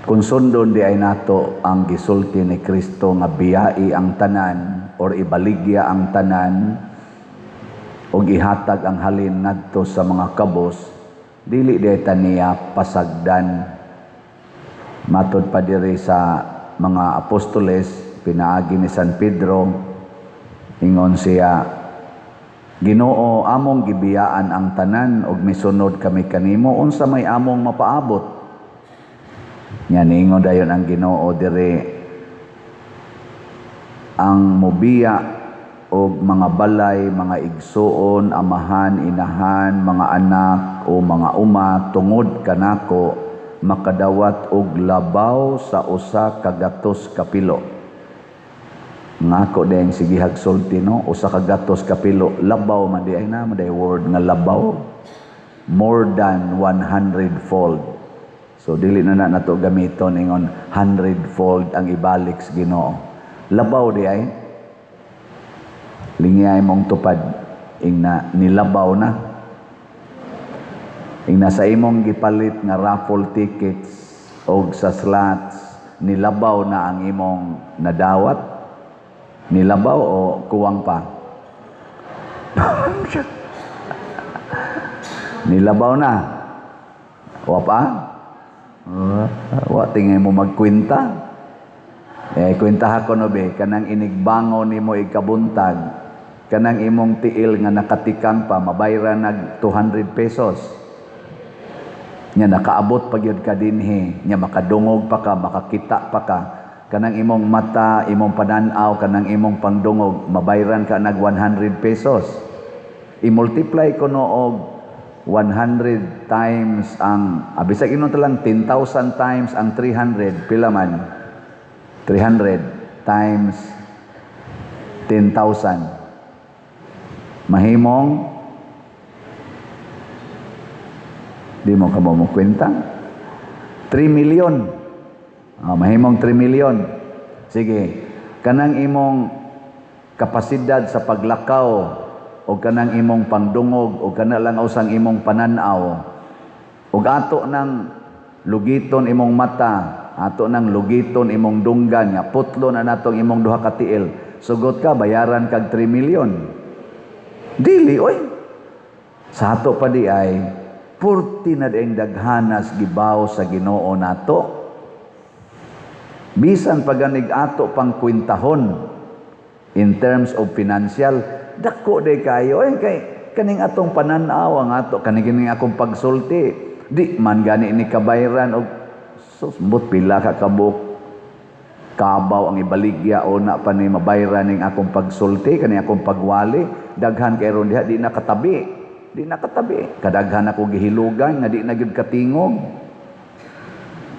Kung sundon di ay nato ang gisulti ni Kristo nga biyai ang tanan or ibaligya ang tanan og ihatag ang halin ngadto sa mga kabos, dili di ay taniya pasagdan. Matod pa diri sa mga apostoles pinaagi ni San Pedro, ingon siya, "Ginoo, among gibiyaan ang tanan ug misunod kami kanimo. Unsa may among mapaabot?" Nya niingon dayon ang Ginoo diri, ang mobiya og mga balay, mga igsuon, amahan, inahan, mga anak o mga uma tungod kanako makadawat og labaw sa 100 kapilo. Ngako din sige hagsulti, no, 100 kapilo, labaw man di ay na man word nga labaw, more than 100 fold. So dili na na nato gamiton ingon 100 fold ang ibalik sa Ginoo. Labaw di ay lingiyay mong tupad, ingna nilabaw na. Ingna sa imong gipalit nga raffle tickets og sa slots, nilabaw na ang imong nadawat? Nilabaw o kuwang pa? Nilabaw na. Wa pa? Wa tingay mo magkwenta. Eh, kwenta ko no be, kanang inigbangon nimo ikabuntag, kanang imong tiil nga nakatikang pa, mabayra nag 200 pesos. Nya nakaabot pa gyud ka dinhi, nya makadungog pa ka, makakita pa ka. Kanang imong mata, imong pananaw, kanang imong pangdungog, mabayran ka nag 100 pesos. I-multiply ko no og 100 times ang, bisag inon lang 10,000 times ang 300, pila man? 300 times 10,000. Mahimong di mo ka mo kwenta? 3 million. Mahimong 3 million. Sige, kanang imong kapasidad sa paglakaw o kanang imong pangdungog o kana lang usang imong pananaw ug ato nang lugiton imong mata, ato nang lugiton imong dunggan, nga putlo na natong imong duha ka tiil, sugot ka bayaran kag 3 million? Dili oy. Sa ato pa di ay purti na dieng daghanas gibaw sa Ginoo nato. Bisan paganig ato pang kwintahon in terms of financial, dako day kayo eh, kay kaning atong pananaw, ang ato kaning kining akong pagsulti, di man gani ni kabayran og sus mbot pila ka kabuk kabaw ang ibaligya o na pa ni mabayran ning akong pagsulti, kaning akong pagwali. Daghan kay ron diha di nakatabi, di nakatabi. Kadaghan ako gihilugan nga di na gyud katingog.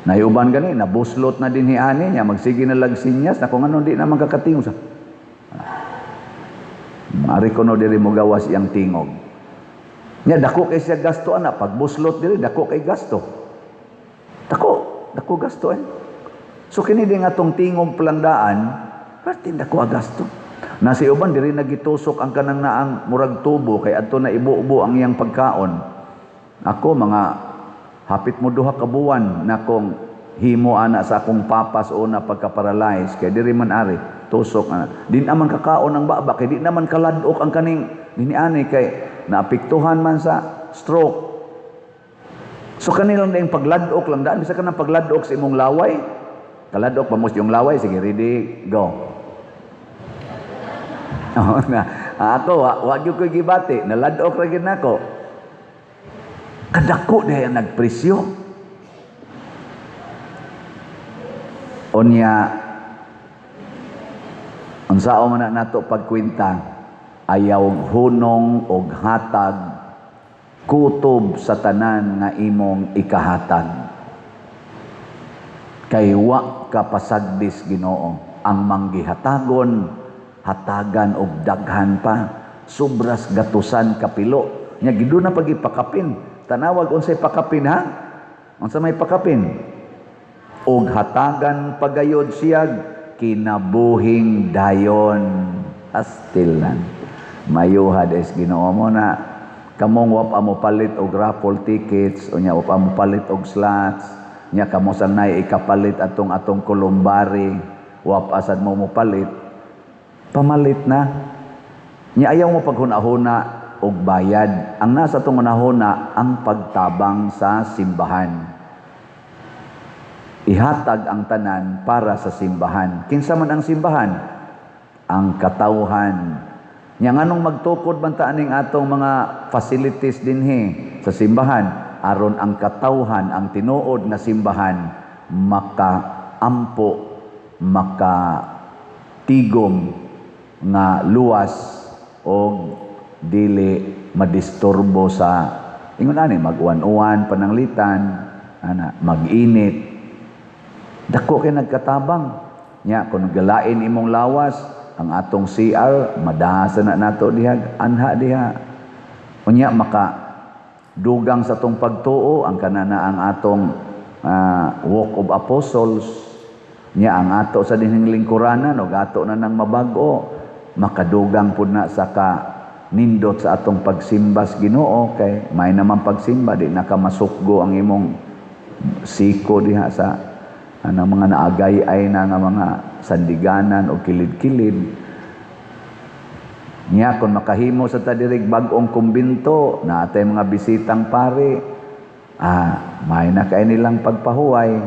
Nayuban gani nabuslot na din hiani niya, magsige na lag sinyas na kung ano, di na man kakatingog sa Mari ko no diri mo gawas iyang tingog. Nya dako kay siya gasto ana, pagbuslot diri dako kay gasto. Dako, dako gasto eh. So kini din atong tingog palandaan, perti dako ang gasto. Nasi uban diri nagitusok ang kanang naang murag tubo kay adto na ibubo ang iyang pagkaon. Ako mga hapit mo 2 ka buwan na kong himo ana sa akong papas una pagka-paralyze kay diri man ari tusok ana. Di naman kakaon ang baba kay di naman kaladok ang kaning niniani kay naapektuhan man sa stroke. So kanilang ding pagladok lang daan, bisa ka nang pagladok sa imong laway. Kaladok pa mo yung laway, sige, ready, go. Oh, na, ako wa gyud ko gibati, naladok ra gyud nako. Kadako diay ang nagpresyo. Unya unsao man na nato pagkwenta, ayaw hunong og hatag kutob sa tanan nga imong ikahatag. Kay wa ka pasagdis Ginoo, ang manggihatagon hatagan og daghan pa, sobras gatusan kapilo. Nya giduna pag ipakapin. Tanawag unsay pakapin ha? Unsa may pakapin? Og hatagan pagayod siyag kinabuhing dayon. Astilan. Mayuhad es Ginoo mo na kamong wa pa mo palit og raffle tickets, unya wa pa mo palit og slots, Nya kamo sang nay ikapalit atong atong columbary, wa pa sad mo mopalit, pamalit na. Nya ayaw mo paghuna-huna og bayad. Ang nasa atong hunahuna ang pagtabang sa simbahan. Ihatag ang tanan para sa simbahan. Kinsa man ang simbahan? Ang katawhan. Nya nganong magtukod man ta aning atong mga facilities dinhi sa simbahan? Aron ang katawhan, ang tinuod nga simbahan, makaampo, makatigom nga luwas og dili madisturbo sa ingon ani, mag-uwan-uwan, pananglitan ana, mag-init. Dako kay nagkatabang. Nya kun galain imong lawas, ang atong CR madasa na nato diha, anha diha. Unya maka dugang sa atong pagtuo ang kanana ang atong Walk of Apostles. Nya ang ato sa dinhing lingkuranan og ato na nang mabag-o, makadugang pud na sa ka nindot sa atong pagsimba sa Ginoo, kay may naman pagsimba, di na ka masukgo ang imong siko diha sa ano, mga naagay-ay na nga mga sandiganan o kilid-kilid. Nya kung makahimo sa tadirig bag-ong kumbinto, naatay mga bisitang pare, may na kay nilang pagpahuway,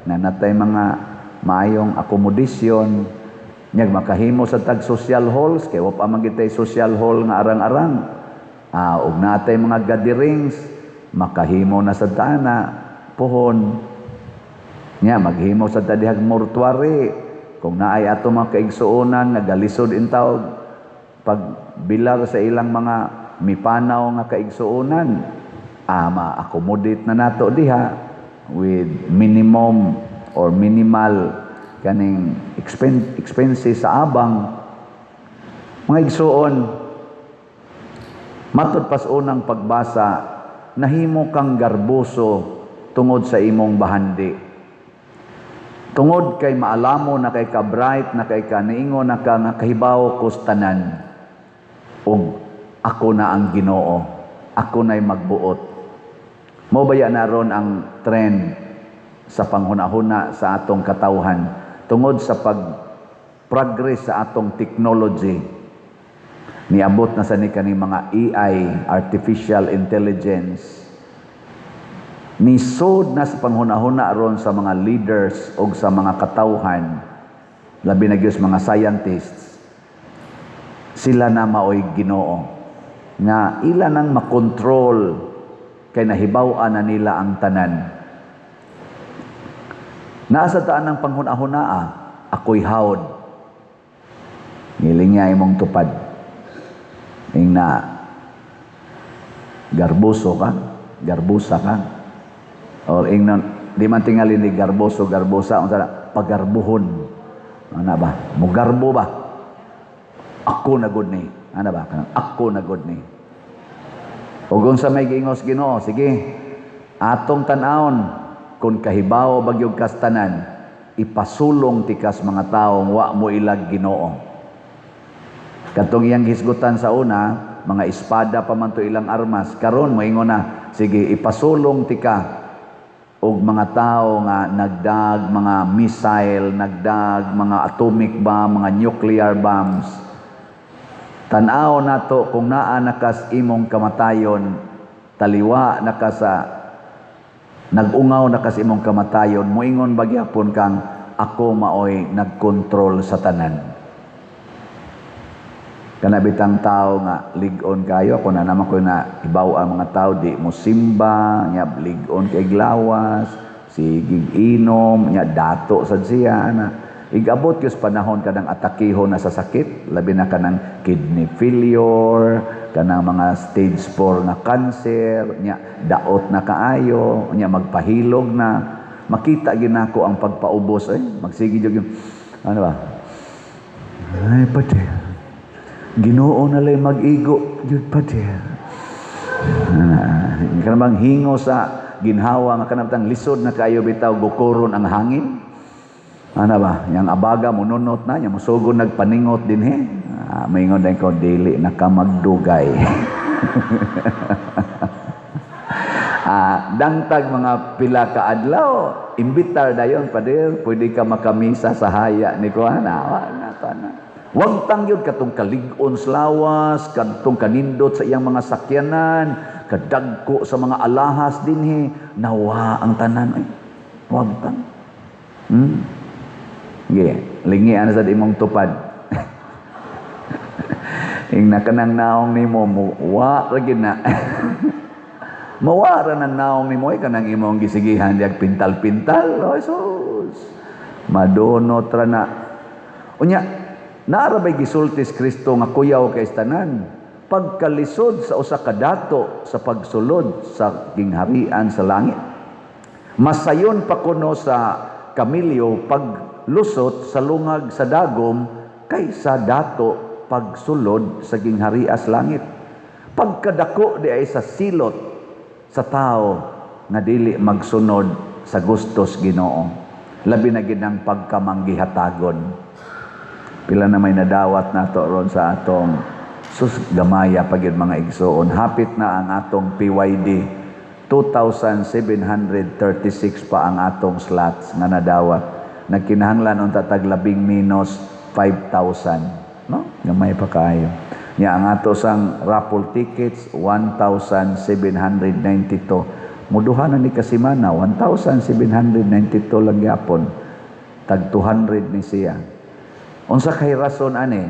na natay mga maayong akomodasyon. Nya makahimo sa tag social halls, kay wa pa man gitay social hall nga arang-arang. Ug natay mga gatherings, makahimo na sa tana pohon. Nya maghimo sa tadihag mortuary kung naay ato mga kaigsuonan nga galisod intawog pagbilar sa ilang mga mipanaw nga kaigsuonan, ma-accommodate na nato diha with minimum or minimal kaning expenses sa abang. Mga igsuon, matud pas unang pagbasa, nahimo kang garboso tungod sa imong bahandi. Tungod kay maalamo na kay ka, bright na kay ka, niingon na ka nga kahibaw kos tanan. Ug ako na ang Ginoo, ako na'y magbuot. Mao baya na ron ang trend sa panghuna-huna sa atong katawhan tungod sa pag-progress sa atong technology. Niabot na sa ni kaning mga AI, artificial intelligence. Nisod na sa panghuna-huna ron sa mga leaders o sa mga katawhan, labi na gyud sa mga scientists, sila na maoy Ginoo nga ila nang makontrol kay nahibaw-an na nila ang tanan. Naa sa taan ng panghuna-hunaa, ako'y hawd. Ngiling niya imong tupad. Ing na garboso ka, garbosa ka. Or ing na, di man tingali ni garboso, garbosa, unsa na, pagarbuhon. Ano ba? Mugarbo ba? Ako na gud ni. Ano ba? Kanang ako na gud ni. Ug unsa may giingos Ginoo, sige, atong tan-awon kung kahibaw bagyog kastanan, ipasulong tikas mga taong wa mo ilag Ginoo. Katong iyang hisgutan sa una, mga espada pa man to ilang armas, karon moingon na, sige, ipasulong tika og mga tao nga nagdag mga missile, nagdag mga atomic bomb, mga nuclear bombs. Tan-aw nato kung naa nakas imong kamatayon, taliwa naka sa nag-ungaw nakas imong kamatayon, moingon bagyapon kang ako maoy nagkontrol sa tanan. Kana bitang tao nga lig-on kayo, ako na naman ko na ibaw ang mga tao di mo simba, nya lig-on kay glawas, sige inom, nya dato sad siya ana. Igabot gyud panahon kanang atakihon na sa sakit, labi na kanang kidney failure, kanang mga stage 4 nga cancer, nya daot na kaayo, nya magpahilog na. Makita gyud nako ang pagpaubos ay magsige jud yung ano ba? Ay pati. Ginoo na lay mag-igo jud pati. Kanang hingo sa ginhawa nga kanang lisod na kayo bitaw gukoron ang hangin. Ano ba? Yang abaga mununot na, yang musugo nagpaningot dinhi. Maingon din ko dili na ka magdugay. Ah, dangtag mga pila ka adlaw, imbitar dayon, "Pader, pwede ka makamisa sa haya ni kuan?" Ah, na na. Wagtang yun katong kalig-on sa lawas, katong kanindot sa iyang mga sakyanan, kadagko sa mga alahas dinhi, nawa ang tanan ay. Wagtang. Ge, lingian sa imong tupad. Ing na kanang naong nimo mo, wa ra gyud na. Mawara ng naong nimo ay kanang imong gisigihan diag pintal-pintal. Oh, sus. Madunot ra na. Unya, naara bay gisulti si Kristo nga kuyaw kay tanan? Pagkalisod sa usa ka dato sa pagsulod sa gingharian sa langit. Masayon pa kuno sa kamilyo paglusot sa lungag sa dagom kaysa dato pagsulod sa gingharian sa langit. Pagkadako di ay sa silot sa tao nga dili magsunod sa gustos Ginoo. Labi na gid ang pagkamanggihatagon. Pila na may nadawat nato ron sa atong, sus, gamaya pa gyud, mga igsuon. Hapit na ang atong PYD. 2,736 pa ang atong slots nga nadawat. Nagkinahanglan unta tag labing minus 5,000. No? Gamay pa kaayo. Nya ang ato sang raffle tickets, 1,792. Muduha na ni kasimana, 1,792 lang gyapon. Tag 200 ni siya. Unsa kay rason ani?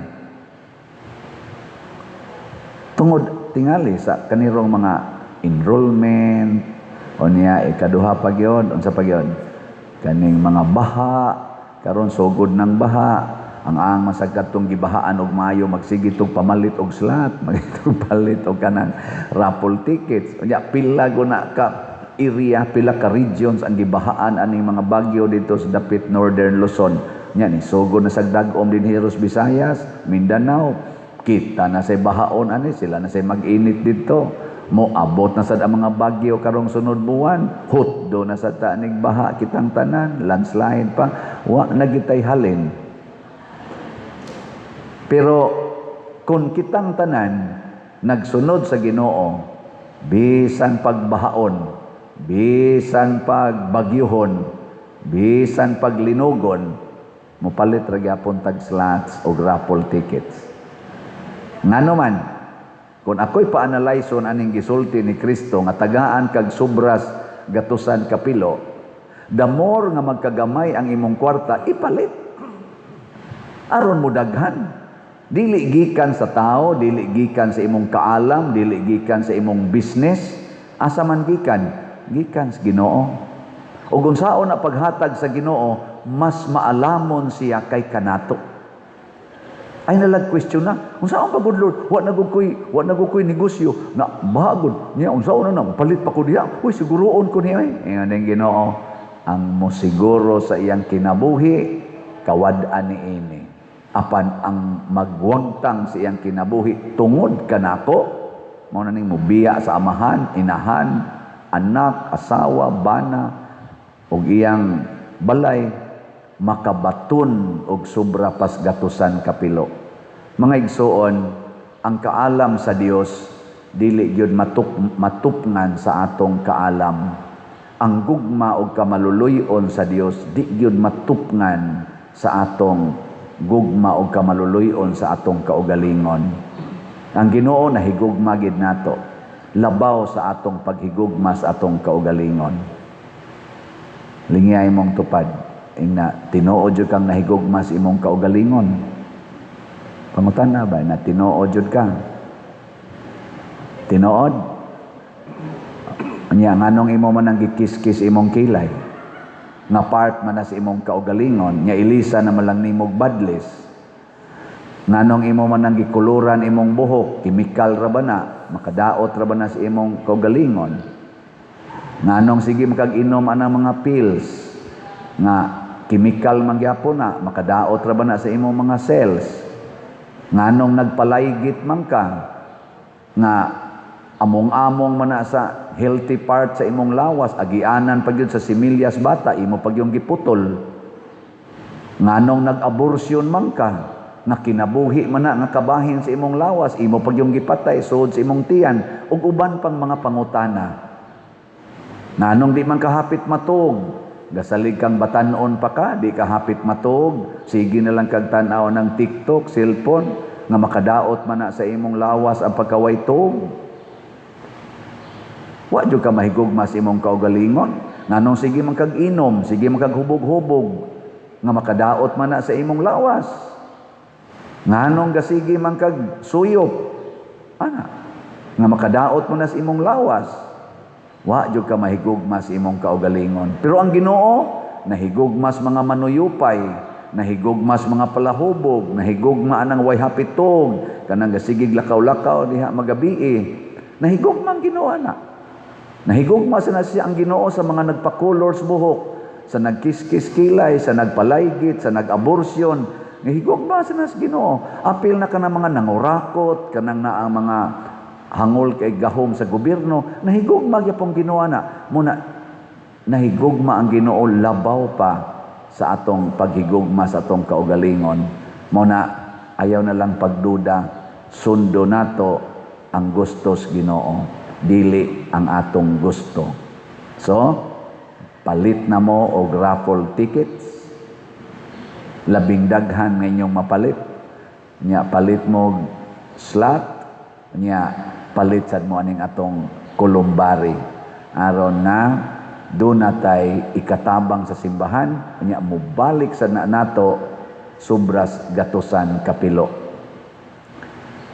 Tungod tingali sa kanirong mga enrollment o niya, ikaduha pa gyud, unsa pa gyud? Kaning mga baha, karon sugod ng baha, ang masag katong gibahaan og Mayo magsige tog pamalit og slot, magitong palit og kanang raffle tickets. Unya pila guna ka area, pila ka regions ang gibahaan aning mga bagyo dito sa dapit Northern Luzon. Nya ni sugod na sa dag-om dinhi sa Visayas, Mindanao. Kita na say bahaon ani sila na say mag-init dito. Mo abot na sad ang mga bagyo karong sunod buwan, hutdo na sa tanig baha kitang tanan, landslide pa, wa na gitay halin. Pero kung kitang tanan nagsunod sa Ginoo, bisan pagbahaon, bisan pagbagyuhon, bisan paglinugon, mopalit ra gyapon tag slots o raffle tickets. Ngano man, kung ako'y pa-analyson aning gisulti ni Kristo nga tagaan kag sobras gatusan kapilo, the more nga magkagamay ang imong kwarta, ipalit. Aron mo daghan. Dili gikan sa tao, dili gikan sa imong kaalam, dili gikan sa imong business. Asa man gikan? Gikan sa Ginoo. Ug unsaon na paghatag sa Ginoo, mas maalamon siya kay kanato. Ay nalag question na, unsaon pa gud, Lord? Wa na gud koy negosyo na bagod niya, unsaon na na palit pa ko diha? Uy, siguroon ko niya eh. Ingon ang Ginoo, ang mosiguro sa iyang kinabuhi kawad-an niini. Apan ang magwagtang sa iyang kinabuhi tungod kanako, mao na ning mobiya sa amahan, inahan, anak, asawa, bana ug iyang balay, makabaton og sobra pas gatusan kapilo. Mga igsuon, ang kaalam sa Dios dili gyud matupngan sa atong kaalam. Ang gugma og kamaluluy-on sa Dios di gyud matupngan sa atong gugma og kamaluluy-on sa atong kaugalingon. Ang Ginoo nahigugma gid nato labaw sa atong paghigugma sa atong kaugalingon. Lingiyay mong tupad. Ingna, tinuod jud kang nahigugma sa imong kaugalingon? Pangutana ba na tinuod jud ka? Tinuod? Unya, nganong imo man ang gikiskis imong kilay? Nga part man na sa imong kaugalingon, nya ilisa na man lang nimog badlis. Nganong imo man ang gikuluran imong buhok, kimikal ra ba na, makadaot ra ba na sa imong kaugalingon? Nganong sige makag-inom anang mga pills nga kimikal man gyapon na, makadaot ra ba na sa imong mga cells? Nganong nagpalaygit man ka nga among-among man na sa healthy part sa imong lawas, agianan pa gyud sa similyas bata, imo pa gyud giputol? Nganong nag-abortion man ka nga kinabuhi man na nga kabahin sa imong lawas, imo pa gyud gipatay sud sa imong tiyan, ug uban pang mga pangutana? Nganong di man ka hapit matuog? Gasalig kang batanon pa ka, di ka hapit matuog. Sige na lang kag tan-aw ng TikTok, cellphone, nga makadaot man na sa imong lawas ang pagkaway tuog. Wa jud ka mahigugma sa imong kaugalingon. Nganong sige man kag inom, sige man kag hubog-hubog, nga makadaot man na sa imong lawas. Nganong gasige man kag suyop, ana, nga makadaot mo na sa imong lawas. Wa jud ka mahigugma sa imong kaugalingon. Pero ang Ginoo nahigugma sa mga manuyupay, nahigugma sa mga palahubog, nahigugma anang way hapit tuog, kanang gasigig lakaw-lakaw diha magabii. Nahigugma ang Ginoo ana. Nahigugma sa na siya ang Ginoo sa mga nagpakulor sa buhok, sa nagkiskis kilay, sa nagpalaygit, sa nag-aborsyon. Nahigugma sa na sa Ginoo. Apil na kanang mga nangurakot, kanang naa ang mga hangol kay gahom sa gobyerno, nahigugma gyapon Ginoo na. Muna nahigugma ang Ginoo labaw pa sa atong paghigugma sa atong kaugalingon. Muna ayaw na lang pagduda, sundo nato ang gustos Ginoo, dili ang atong gusto. So, palit na mo og raffle tickets. Labing daghan nga inyong mapalit. Nya palit mo slot, nya palit sad mo aning atong columbary aron na doon natay ikatabang sa simbahan, nya mobalik sa na nato sobras gatusan kapilo.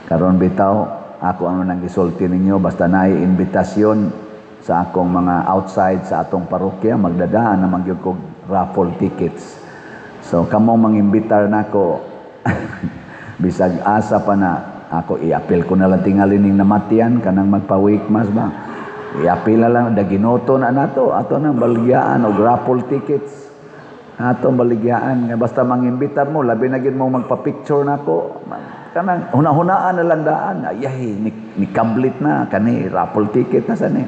Karon bitaw ako ang nang gisulti ninyo, basta naay imbitasyon sa akong mga outside sa atong parokya, magdadaan na magyud kog raffle tickets. So kamong mangimbitar nako bisag asa pa na ako, iapil ko na lang tingali ning namatian kanang magpa-wake mass ba. Iapil na lang daginoto na nato ato nang baligyaan og raffle tickets. Ato baligyaan nga basta mangimbitar mo, labi na gyud mo magpa-picture nako, kanang huna-hunaan na lang daan, ayay ni kablit na kani raffle ticket na sa ni.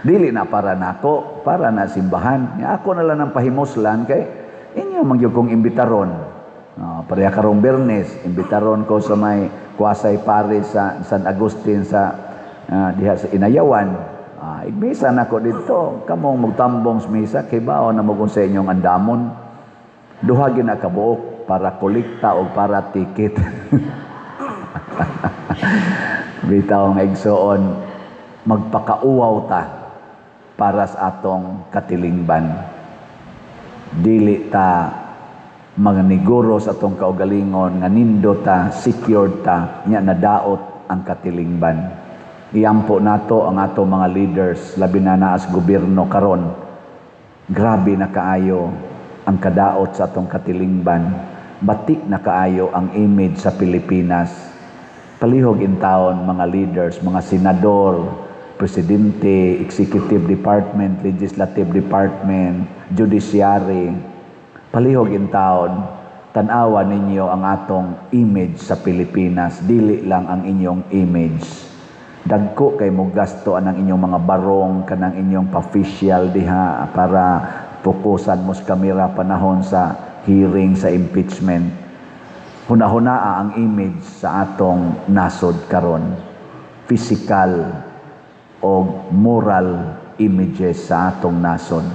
Dili na para nako, para na simbahan. Nga ako na lang ang pahimuslan kay inyo man gyud kong imbitaron. Pareha karong Biyernes, imbitaron ko sa may Kwasay Pare sa San Agustin sa diha sa Inayawan. Igmisa nako didto, kamong magtambong sa misa kay baon na mo sa inyong andamon. Duha gyud na kabuok para kolekta o para ticket. Bitaw nga igsoon, magpakauwaw ta para sa atong katilingban. Dili ta mga neguro sa atong kaugalingon nga nindo ta, secured ta, nya nadaot ang katilingban. Iampo nato ang atong mga leaders, labi na naas gobyerno karon. Grabe na kaayo ang kadaot sa atong katilingban. Bati na kaayo ang image sa Pilipinas. Palihog in taon mga leaders, mga senador, presidente, executive department, legislative department, judiciary. Palihog in taon, tan-awa ninyo ang atong image sa Pilipinas, dili lang ang inyong image. Dagko kay mo gasto anang inyong mga barong, kanang inyong pa-facial diha para fokusan mo sa kamera panahon sa hearing sa impeachment. Huna-hunaa ang image sa atong nasod karon. Physical o moral images sa atong nasod.